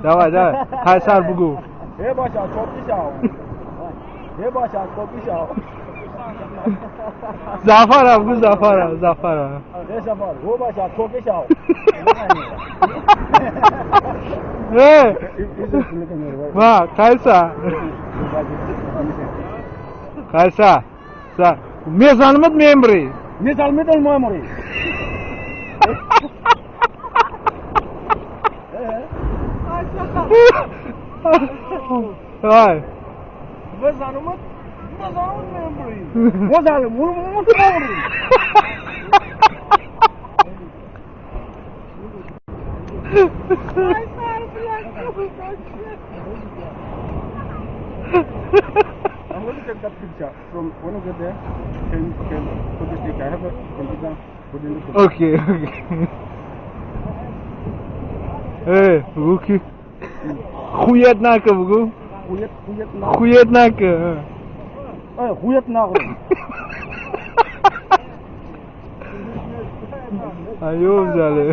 Давай, давай. Қайсар бугу. Зафара бугу, Зафара, Зафара. Э! Ма, Қайсар. Қайсар. Са. Мезанмад мембри. Мезанмад мембри. Ай. Мезанмад мембри. Мезанмад мембри. I'm going to take that picture from when I get there. Can put this picture. I have a computer. Put in the computer. Okay, okay. Hey, Ruki. Goeiedag, bro. Goeiedag. Hey, goeiedag. Ayo, zale.